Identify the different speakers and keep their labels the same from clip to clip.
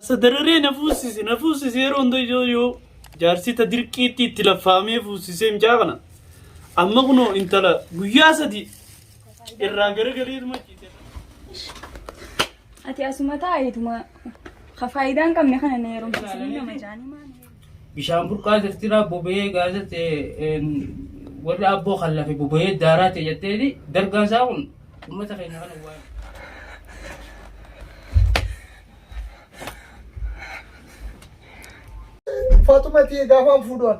Speaker 1: Sa dararee na fuusisi na fuusisi yeroo hunda yoo yoo jaarsi ta dirqiitti itti laffaamee fuusisee mucaa kana. Amma kunoo intala guyyaa sadi irraa garagaleetuma ciise.
Speaker 2: Ati asuma taa'eetuma ka faayidaa hin qabne kana na heerumsiisanii nama jaanii maal?
Speaker 3: Bishaan burqaa tirtiraa boba'ee gaazexee warri abboo kan lafe boba'ee daaraa ta'e jetteeti dargaan isaa kun uummata keenya kana waan.
Speaker 4: Faaxuma tiyya gaafaan fuudhan.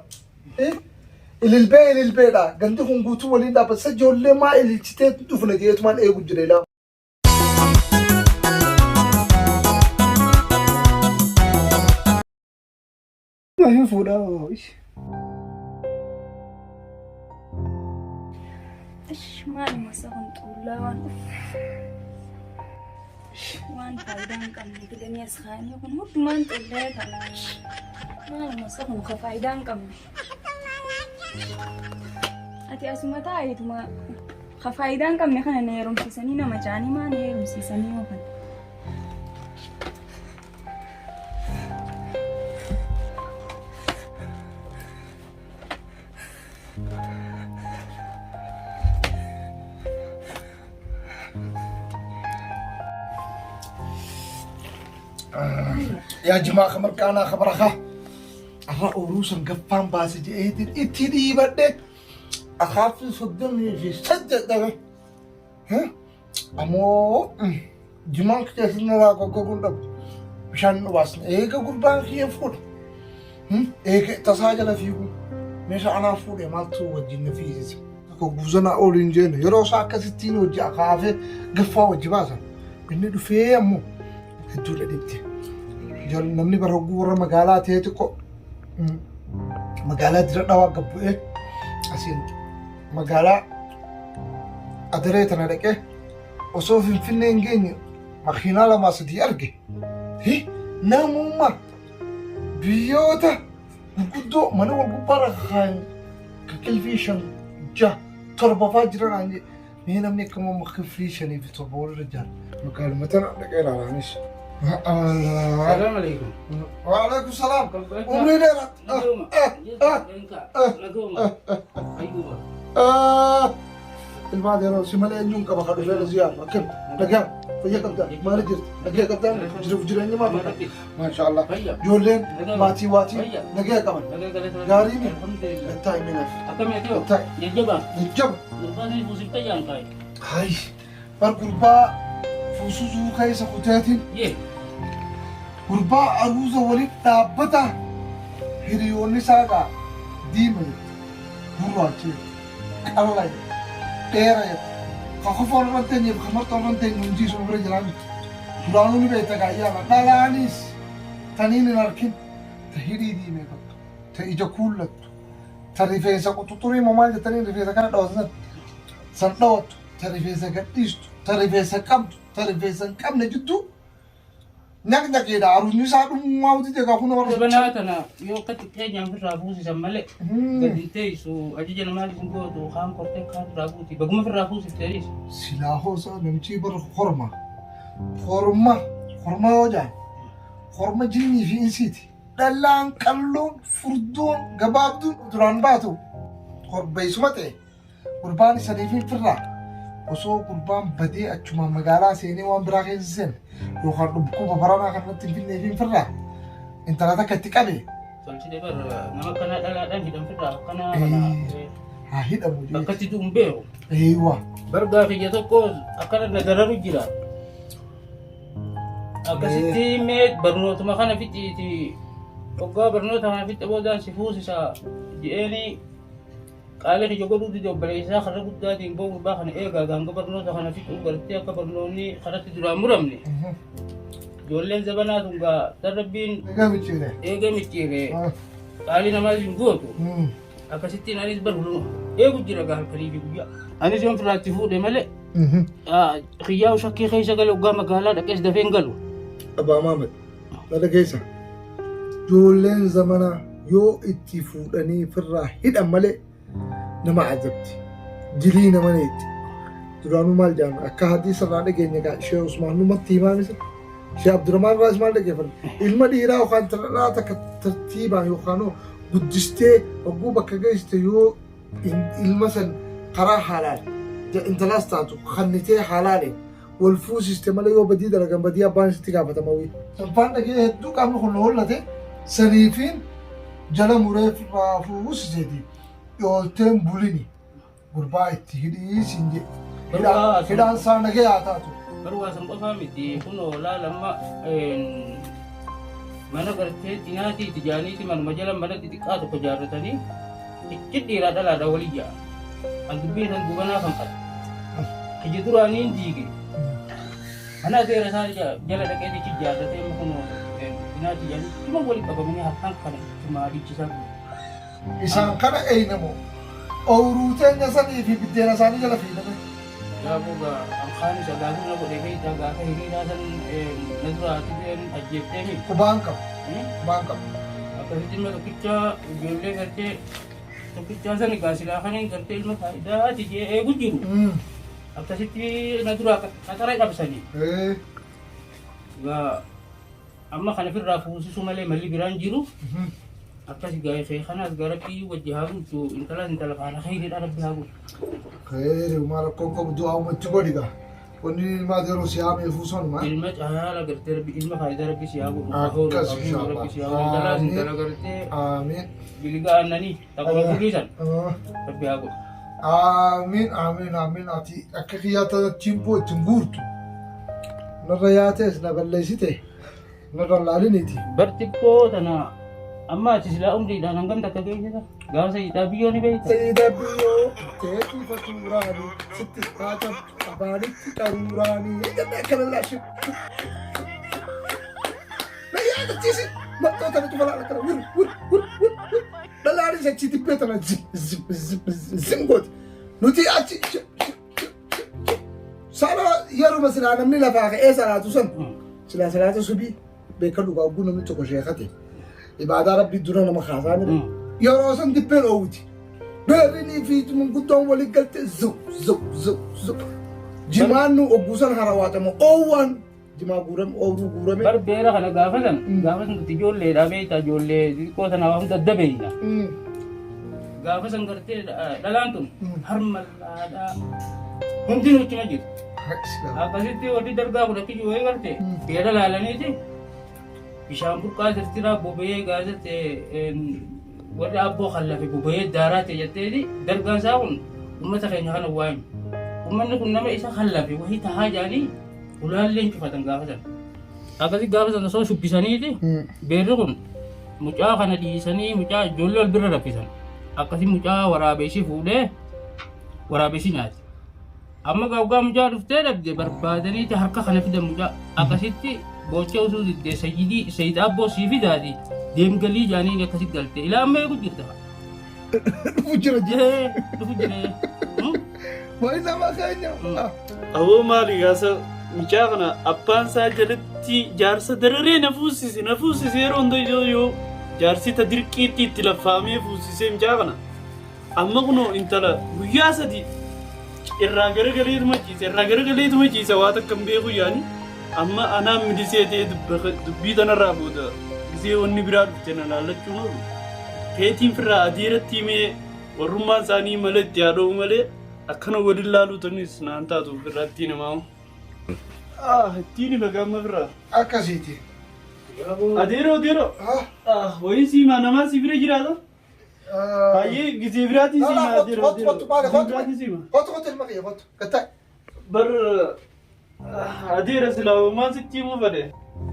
Speaker 4: Ililbee ililbeedha. Gandi kun guutuu waliin dhaabbata. Isa ijoollee maa ililchitee dhufne jeetumaan eegu jira ilaa.
Speaker 5: Hin fuudhaa.
Speaker 2: Ish maaluma isa kun xuullaa waan waan faayidaa hin qabne fidanii as kaa'anii kun hundumaan xuullee kana maaluma isa kun ka faayidaa hin qabne. Ati asuma taa'eetuma ka faayidaa hin qabne kana na heerumsiisanii nama jaanii maa na heerumsiisanii yoo kana.
Speaker 4: Yaa jimaa ka mirqaanaa ka barakaa. Arra ooluu san gaffaan baase je'eetiin itti dhiibadhe akaaffii 38 dhabe. Ammoo jimaan keessatti narraa goggoguun dhabu. Bishaan hin obaasne. Eega gurbaan kiyya fuudhe. Eega tasaa jala fiigu. Meeshaa anaa fuudhe maaltu wajjin na fiisisa. Tokko guuzanaa oolu hin jeenu. Yeroo isaa akkasittiin hojii akaafee gaffaa wajji baasan. Inni dhufee ammoo hedduu dhibde. Namni bara hogguu warra magaalaa ta'ee xiqqoo magaalaa dira dhawaa gabbu'ee asiin magaalaa adaree tana dhaqee osoo Finfinnee hin geenye makiinaa lamaa sadii arge. Hi namummaa biyyoota gurguddoo mana wal gubbaarra kaayan ka qilfii 5 6 7 faa jiran aan jedhe. Mee namni akka mamma kiflii 5 fi 7 walirra jira. Magaaluma tana dhaqee ilaalaanis.
Speaker 3: Salaam alaikum.
Speaker 4: Waalaikum salaam. Umrii dheeraa. Ilmaa yeroo si malee eenyuun qaba kan dhufee na ziyaaru akkam nagaa fayyaa qabdaa maali jirti nagaa qabdaa jiruuf jireenya maal fakkaata maasha Allah ijoolleen maatii waatii nagaa qaban gaarii mi ittaa himinaaf ittaa
Speaker 3: Jajjaba.
Speaker 4: jajjaba
Speaker 3: Gurbaa sanii fuusiftee jaan kaaye.
Speaker 4: Hay bar gurbaa fuususuu keessa kuteetiin
Speaker 3: Yee.
Speaker 4: gurbaa aruuza waliin dhaabbata hiriyoonni isaa gaa diima jette gurraacha jette qalla jette dheera jette ka kofoon irra hin teenyeef ka marxoo irra hin teenye hundi isuma bira jiraa miti duraanuu ni beekta gaa iyyaala dhalaanis taniin hin arkin ta hidhii diimeeffattu ta ija kuullattu ta rifeensa quxuxurii moo maal jettanii rifeensa kana dhawatan san san dhawattu ta rifeensa gadhiistu ta rifeensa qabdu ta rifeensa hin qabne jidduu nyaqnyaqiidha aruusni isaa dhummaa dide gaa kun warra
Speaker 3: Jabanaa tana yoo akka xiqqeenyaan ofirraa fuusisan malee gadi hin teessu ajaja namaa hin gootu kaan kortee kaan irraa buuti baguma ofirraa fuusifteeris.
Speaker 4: Silaa hoosa namichi bar horma horma horma yoo jaan horma jinnii fi insiiti dhalaan qalloon furdoon gabaabduun duraan baatu korbeessuma ta'e gurbaan saniif hin firraa osoo gurbaan badee achumaan magaalaa seenee waan biraa keessa seene yookaan dhukkuba baranaa kanatti hin finneef hin firraa intala takka itti qabe
Speaker 3: Tolchite bar nama akkanaa dhalaadhaan hidhan firraa akkanaa kana
Speaker 4: haa hidhamu jechuudha.
Speaker 3: bakka itti du'u hin beeku.
Speaker 4: Eeywa.
Speaker 3: Bargaa kiyya tokko akkana na dararu jira. Akkasitti mee barnootuma kana fixiiti hoggaa barnoota kana fixe boodaan si fuusisa je'eeni qaalii kiyya godhuu dide obboleessaa karra guddaatiin boo gurbaa kana eegaa hanga barnoota kana fixuu gartee akka barnoonni karatti duraan muramne ijoolleen zabanaa tun gaa tan rabbiin
Speaker 4: Egaa micciire.
Speaker 3: eegee micciire qaalii namaa hin gootu. Akkasittiin anis bar huluma eegu jira gaa halkanii fi guyyaa. Anis yoon firaatti fuudhe malee xiyyaa shakkii keessa gale hoggaa magaalaa dhaqees dafee hin galu.
Speaker 4: Abbaa Maamad, na dhageessa. Ijoolleen zamanaa yoo itti fuudhanii firraa hidhan malee nama ajabdi. Dilii nama neetti. Duraanuu maal jedhama akka hadiisa irraa dhageenya gaa ishee Usmaan numatti himaa misa. Shee Abdurrahmaan irraas maal dhaggeeffanne? Ilma dhiiraa yookaan intala dhalaa takka tartiibaan yookaan guddistee hogguu bakka geessite yoo ilma san karaa halaal intalaas taatu kannitee halaaliin wal fuusiste malee yoo badii dalagan badii abbaan sitti gaafatama wii. Sanfaan dhagee hedduu qaamni kun na hollate saniifiin jala muree firraa fuusiseeti oolteen bulini. Gurbaa itti hidhii siin jedhe.
Speaker 3: Barwaa
Speaker 4: Hidhaan isaa nagee haa taatu.
Speaker 3: Barwaa san qofaa miti kunoo laal amma mana gartee xinaatii itti jaaniiti manuma jala mana xixiqqaa tokko jaarratanii ichi dhiiraa dhalaadha walii ja'a. An dubbii san duubanaa kan qabu. Kiyya duraaniin diige. Mana adeera isaa jala dhaqee ichi jaarratee amma kunoo xinaatii jaanii ittuma walii qabamanii harkaan kana ittuma dhiichisaa ture.
Speaker 4: Isaan kana eeyna moo ooyruu teenya sanii fi biddeena isaanii jala fiigname?
Speaker 3: Yaaboo gaa an kaan isa gaafii na godhe beektaa gaafa hiriiraa san na duraa ati ajjeeftee mi?
Speaker 4: Qubaan qabu. Qubaan qabu.
Speaker 3: Akkasitti ilma tokkicha ijoollee gartee tokkichaa sani gaa silaa kaniin gartee ilma faayidaati jee eegu jiru. Akkasitti na duraa qaxara cabsanii. Gaa Amma kana firraa fuusisuu malee malli biraan jiru. Akkasi gaa kee kanaas gaa rabbii wajji haa bulchu intalas intala faana kheyriidha rabbi haa bulchu.
Speaker 4: Kheyri umaa rakkoon qabu du'aa umatti godhi gaa. Wanni ilmaa yeroo si haamee fuusanuma.
Speaker 3: Ilma caala gartee rabbi ilma faayidaa rabbi si haa godhu.
Speaker 4: Akkas
Speaker 3: Rabbi
Speaker 4: inshallah.
Speaker 3: si haa godhu. Intalaas intala gartee
Speaker 4: Amiin.
Speaker 3: biliga aannanii takkuma fuudhiisan rabbi haa godhu.
Speaker 4: Amiin amiin amiin ati akka kiyyaa tana chimpoo ittiin guurtu. Narra yaatees na balleessite. Narra laaliniiti.
Speaker 3: Bar xiqqoo tana amma ati silaa umriidhaan hangam takka geessisa? Gaafa sayyidaa biyyoo ni beekta.
Speaker 4: Sayida biyyoo teetii fatuuraanii sitti haa cabdu afaanitti qaruuraanii. Jennee akkana laashee. Na yaadachiisi maxxoo tana cufa laala kana wir wir wir wir wir. Dhalaanis achi dibbee tana zim zim zim zim gooti. Nuti achi Sana yeruma silaa namni lafaa ka'ee salaatu san silaa salaata subii beeka dhugaa oguu namni tokko sheekate ibaadaa rabbii dura nama kaasaa mire yeroo san dibbeen oowwiti. Beerrinii fi manguddoon walii galte ziw ziw ziw ziw. Jimaan nu ogguu san harawaatama oowwaan jimaa guurame oowruu guurame.
Speaker 3: Bar beera kana gaafa san gaafa san nuti ijoolleedha beekta ijoollee xixiqqoo sana waa hunda adda beekna. Gaafa san gartee dhalaan tun harmallaadhaa hundinuu ittuma jiru. Akkasitti warri dargaa kun akki jiru garte beera laalaniiti bishaan burqaa tirtiraa boba'ee gaazexee warri abboo kallafe boba'ee daaraa ta'e jetteeti dargaan isaa kun uummata keenya kana waa'in. Uummanni kun nama isa kallafe wahii tahaa jedhanii Ulaalleen cufatan gaafa sana. Akkasi gaafa sana osoo shubbisaniiti beerri kun mucaa kana dhiisanii mucaa ijoollee wal bira raffisan. Akkasi mucaa waraabessi fuudhee waraabessi nyaate. Amma gaaggaa mucaa dhuftee dhabde barbaadaniiti harka kana fidan mucaa. Akkasitti boochee osoo diddee sayyidii sayyid abboo sii fidaati deemgalii jaaniin akkasitti galte. Ilaa amma eegu jirta.
Speaker 4: Dhufu jira jira.
Speaker 3: Jee dhufu jiree.
Speaker 4: Wayi nama keenya.
Speaker 1: Aboo maali gaasa mucaa kana abbaan isaa jalatti jaarsa dararee na fuusise na fuusise yeroo hunda yoo yoo jaarsi ta dirqiitti itti laffaamee fuusisee mucaa kana amma kunoo intala guyyaa sadi irraa garagaleetuma ciisa irraa garagaleetuma ciisa waa takka hin beeku yaani amma anaan midisee ta'ee dubbii tanarraa booda gisee wanni biraa dhufte na laallachuun oolu keetiin firraa adeeratti himee warrummaan isaanii mala itti haa dha'u malee akkana waliin laaluu tanis naan taatu firraa ittiin himaa. Ah ittiin hima gaamma firraa.
Speaker 4: Akkasiiti.
Speaker 1: Adeeroo adeeroo. Ah wayii siimaa namaa si bira jiraata. Baay'ee gisee biraatiin siima adeeroo
Speaker 4: Kottu kottu maali
Speaker 1: adeeroo. Gisee
Speaker 4: kottu
Speaker 1: biraatiin siima.
Speaker 4: kottu kottu ilma kiyya kottu gattaa.
Speaker 1: Bar adeera silaa homaa sitti himuu fedhe.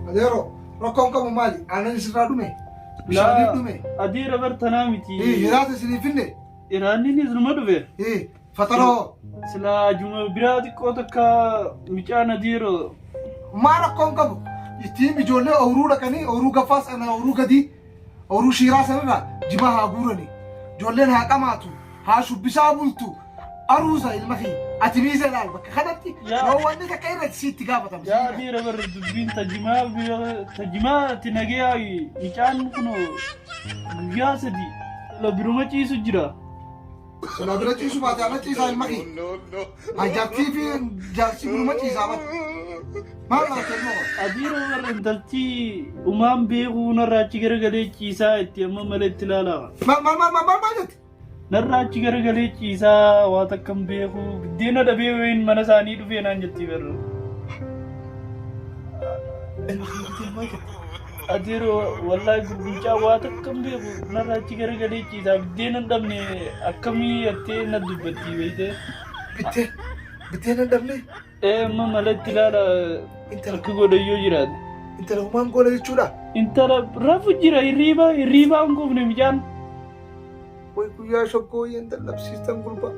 Speaker 4: Adeeroo rakkoon qabu maali aannan isirraa dhume bishaaniif dhume
Speaker 1: Adeera bar tanaa miti.
Speaker 4: hiraata isiniif finne
Speaker 1: Iraanniinis numa dhufe.
Speaker 4: fataroo
Speaker 1: Silaa juma biraa xiqqoo takka mucaan adeeroo.
Speaker 4: Maa rakkoon qabu ittiin ijoollee ooyiruu dhaqanii ooyiruu gaffaa sana ooyiruu gadii Ooyruu shiiraa sanirraa jimaa haa guurani. Ijoolleen haa qamaatu, haa shubbisaa bultu. Aruuza ilma kiyya. Ati miiza ilaal bakka kanatti
Speaker 1: Yaa.
Speaker 4: yoo wanni takka irratti siitti gaafatama.
Speaker 1: Yaa adeera bar dubbiin tajimaa tajimaa ati nagayaa mucaan kunoo guyyaa sadi la biruma ciisu jira.
Speaker 4: Silaa bira ciisu baate ana ciisaa ilma kiyya. Haa jaartii fi jaarsi biruma ciisaa bara. Maal laata ilma koo?
Speaker 1: Adiiroo warra intalchi umaan beekuu narraa achi garagalee ciisaa itti amma malee itti ilaalaa.
Speaker 4: Maal maal maal maal maal jetti?
Speaker 1: Narraa achi garagalee ciisaa waa takka hin beeku biddeena dhabee wayiin mana isaanii dhufee naan jetti barra.
Speaker 4: Ilma kee biddeen maal jette?
Speaker 1: Adeeroo wallaahi gurguncaa waa takka hin beeku narraa achi garagalee ciisaa biddeena hin dhabne akkamii jettee na dubbatti beeyte.
Speaker 4: Biddeen biddeen hin dhabne
Speaker 1: Ee amma malatti ilaala
Speaker 4: intala
Speaker 1: akka godhayyoo jiraate.
Speaker 4: Intala humaan goona jechuudha.
Speaker 1: Intala rafu jira hirriiba hirriibaa hin quufne mucaan.
Speaker 4: Way guyyaa shaggooyyeen dadhabsiistan gurbaa.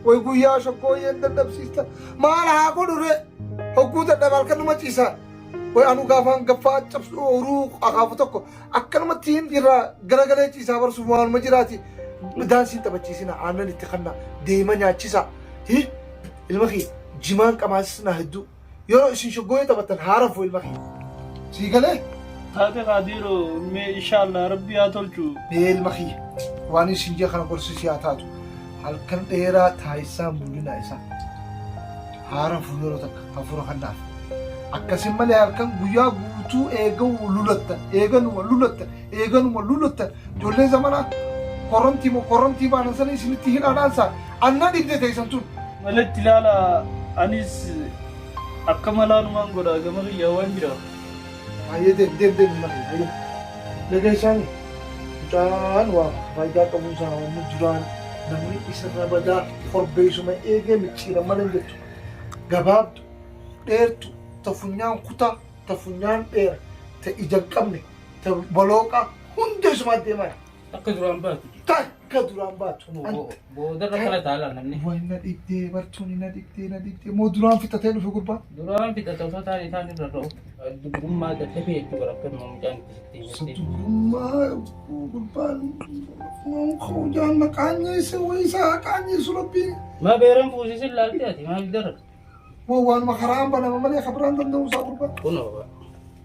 Speaker 4: Way guyyaa shaggooyyeen dadhabsiistan. Maal haa godhu ree? Hogguu dadhaba halkan numa ciisaa. Way anu gaafaan gaffaa cabsu ooruu akaafu tokko akkanumatti hin irraa garagalee ciisaa barsuuf waanuma jiraati. Daansiin taphachiisina aannan itti kanna deema nyaachisa. Hi ilma kee jimaan qamaasisna hedduu. Yeroo isin shaggooyyee taphattan haa rafu ilma kee. Sii galee?
Speaker 1: Taate kaadiiroo mee inshaallah rabbi haa tolchu.
Speaker 4: Mee ilma kiyya waan isin jee kana gorsi si haa taatu. Halkan dheeraa taayisaan bullinaa isaa. Haa rafu yeroo takka hafuura kannaaf. Akkasin malee halkan guyyaa guutuu eegawu lulattan eeganuma lulattan eeganuma lulattan ijoolleen zamanaa koromtii moo koromtii baanan sana isinitti hidhaadhaan saa anna dhibde teessan tun.
Speaker 1: Malatti ilaala anis akka malaanumaan godha gama kiyyaa waan jira.
Speaker 4: Hayyee deem deem deem ilma kiyya hayyee. Naga isaani mucaan waa faayidaa qabu isaa wanni duraan namni isarra badaa korbeessuma eegee micciira malee hin jettu. Gabaabdu dheertu ta funyaan kutaa ta funyaan dheera ta ija hin qabne ta bolooqaa hunda isumaa deemaa.
Speaker 3: Akka duraan baatu.
Speaker 4: Takka duraan baatu.
Speaker 3: Boodarra kana taala namni.
Speaker 4: Way na dhibdee bartuun na dhibdee na dhibdee moo duraan fixatee dhufe gurbaan.
Speaker 3: Duraan fixata osoo taane isaan irra ra'u. Dubrummaa dadhabee jechuudha akka nama mucaan itti sitti himte.
Speaker 4: Dubrummaa gurbaan ka'uu na qaanyeesse way isaa qaanyeessu rabbiin.
Speaker 3: Maa beeran fuusisin laalte ati maal dara?
Speaker 4: Moo waanuma karaan banama malee kabiraan danda'u isaa gurbaan.
Speaker 3: Kunoo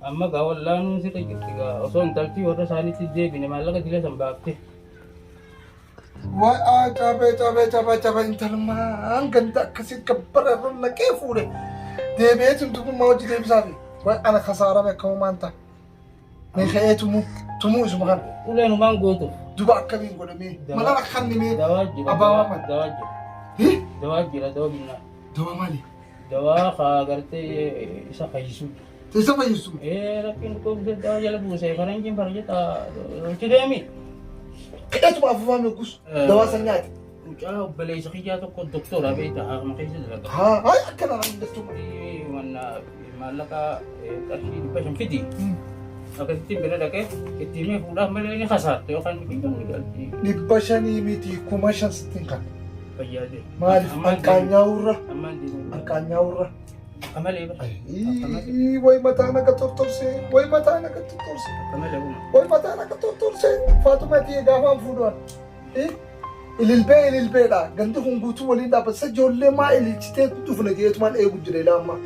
Speaker 3: amma gaa wallaanuun sirra jirti gaa osoo intaltii warra isaaniitti deebine maallaqa dila san baafte.
Speaker 4: Waay aa cabee cabee cabee cabee intalmaan ganda akkasii gabbara irra naqee fuudhe deebi'ee tumtummaa hojii deebisaafi waay ana kasaarame akkamumaan ta'a. Mee ka'ee tumuu tumuu isuma kana
Speaker 3: Uleen humaan gootuuf.
Speaker 4: duba akkamiin godhamee mala rakkanni mee
Speaker 3: Dawaa jira.
Speaker 4: abbaa waan
Speaker 3: Dawaa jira.
Speaker 4: Hi
Speaker 3: Dawaa jira dawaa binnaa.
Speaker 4: Dawaa maali?
Speaker 3: Dawaa kaa gartee isa fayyisu.
Speaker 4: Isa fayyisu.
Speaker 3: Ee rabbiin dhukkubsee dawaa jala buuse faranjiin farjeta hojii deemi.
Speaker 4: Ka'eetuma afuufaa meekus dawaa san nyaate.
Speaker 3: Mucaa obboleessa kiyyaa tokko doktora beekta haakama keessa dalaga.
Speaker 4: Haa haa akkana naan jettu.
Speaker 3: Manna maallaqa qarshii 500 fidi. Akkasitti bira dhaqee itti himee fuudhaaf malee ni kasaarta yookaan ni ni galti.
Speaker 4: 500 miti 5000 sittiin kan.
Speaker 3: Fayyaadee.
Speaker 4: Maaliif anqaanyaa'urra
Speaker 3: Ammaan deemee.
Speaker 4: anqaanyaa'urra.
Speaker 3: Akka malee bara.
Speaker 4: Ayii way mataan akka tortorsee way mataan akka tortorsee
Speaker 3: Akka malee kun.
Speaker 4: way mataan akka tortorsee Faatuma itti gaafaan fuudhan. Ililbee ililbeedha gandi kun guutuu waliin dhaabbata isa ijoollee maa ililchitee dhufne jeetumaan eegu jira ilaa ammaa.